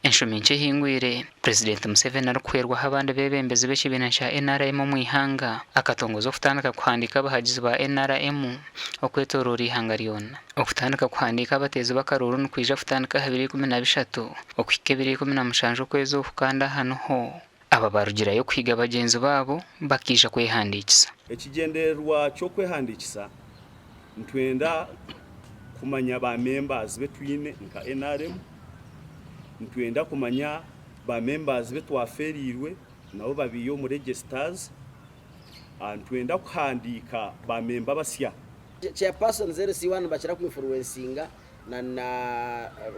Enshumi nkye ehingwire, Purezidenti Museveni arikuhwerwaho abandi beebembezi b'ekibiina kya NRM omu ihanga, akatongoza okutandika kuhandiika abahagizi ba NRM okwetooroora eihanga ryona. Okutandika kuhandiika abateezi b'akaruuru nikwija kutandika aha biro 13 okuhika ebiro 17 okwezi oku kandi aha niho aba barugirayo kuhiga bagyenzi baabo bakaija kwehandiikisa. Ekigyendererwa ky'okwehandiikisa nitwenda kumanya ba members betwine nka NRM, nitwenda kumanya ba members betwafeereirwe nabo babiihe omu registers, nitwenda kuhandiika ba memba abasya. Chairpersons LC1 nibakira ku influencinga na na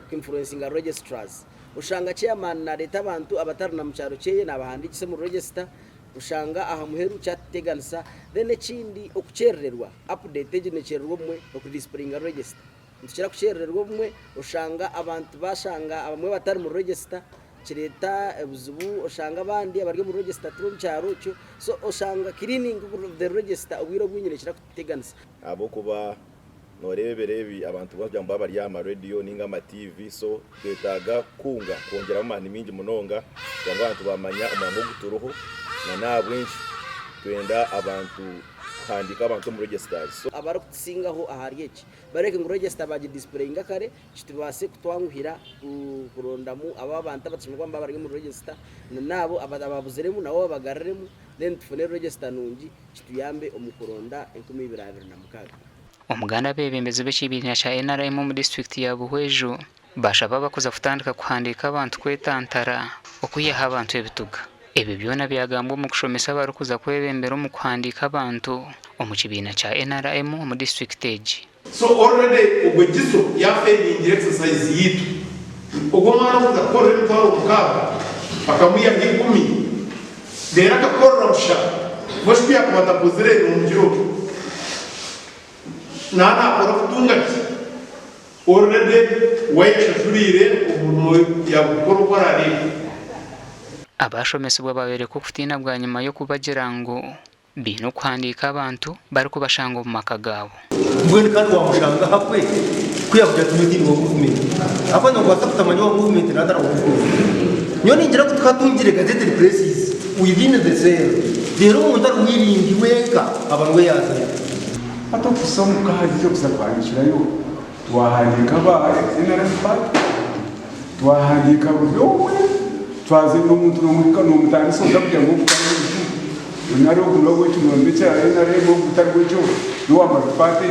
ku influencinga registrars. Oshanga chairman nareeta abantu abatari na mukyaro kyeye nabahandiikisa omu register oshanga aha muheru kyatuteganisa. Then ekindi okukyerererwa, update egi nekyerererwa obumwe oku displayinga register. Nitukira kukyerererwa obumwe oshanga abantu bashanga abamwe batari mu register kireeta ebizibu oshanga abandi abari omu register tibo omu kyaro ekyo so oshanga cleaning of the register obwire obwingi nekira kututeganisa. Ahabw'okuba nooreeba ebiro ebi abantu boona nibaba bari aha marediyo nainga ama tiivi so twetaaga kukunga kwongyeramu amaani maingi munonga kugira ngu abantu baamanya omurimo ogu turiho na n'ahabw'enki twenda abantu kuhandiika abantu omu registers. So. Abarikutusingaho ahari eki Bareke ngu register bagi displayinga kare kitubaase kutwanguhira kurondamu abo abantu abatushemereire kuba nibaba bari omu register na naabo ababuziremu nabo babagariremu then tufune register nungi kituyambe omu kuronda 2026. Omuganda Abeebembezi b'ekibiina kya NRM omu disiturikiti ya Buhweju baashaba abakuza kutandika kuhandiika abantu kwetantara okwihaho abantu ebituga. Ebyo byona byagambwa omu kushomesa abarikuza kwebembera omu kuhandiika abantu omu kibiina kya NRM omu disiturikiti egi. So already ogwo Giso ya failingire exercise yitu. Ogwo omwana okuza kukorera 60,000 akamwihaho ikumi reero akakorera busha mbwenu shi kuyakuba atakozire nomugira ota? Naba nakora kutunga ki? Already wayeshashuriire omurimo yagukora oku arareebe. Abashomesibwa bayoreka okutiina bwanyima y'okubagira ngu baine okuhandiika abantu barikubashanga omu maka gaabo. Mbwenu kandi wamushanga ahakwe ku yakugira ati nyowe tindi wa movement ahakuba nobaasa kutamanya owa movement natari wa movement. Nyowe ningira ngu tukatungire gazetted places within the cell reero omuntu ari willing wenka aba niwe yazayo. Hati okuhitsya omu ka hariyo kuza kuhandiikirayo, twahandiika aba NRM party, twahandiika buri omwe, twaza omuntu nomuhika nomutandisa oza kugira ngu ogu tari ogu nari ogu now'ekimondo ekya NRM ogu tari gw'ekyo n'owa multi party,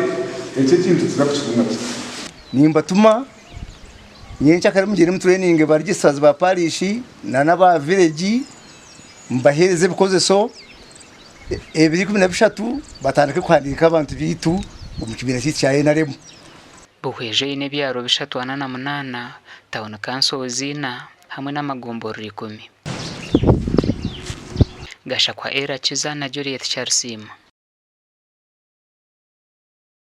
ekyo ekintu nituza kukitunga tuta? Nimbatuma nyencakare mugyende mutureyininge ba registrars ba parish na n'aba village mubaheereze ebikozeso ebiro 13 batandike kuhandiika abantu baitu omu kibiina kyaitu kya NRM. Buhweju eine ebyaro bishatu ana na munaana, tauni kansozi ina hamwe n'amagomborora ikumi. Gashakwa Ella Kiza na Juliet Kyarusiima.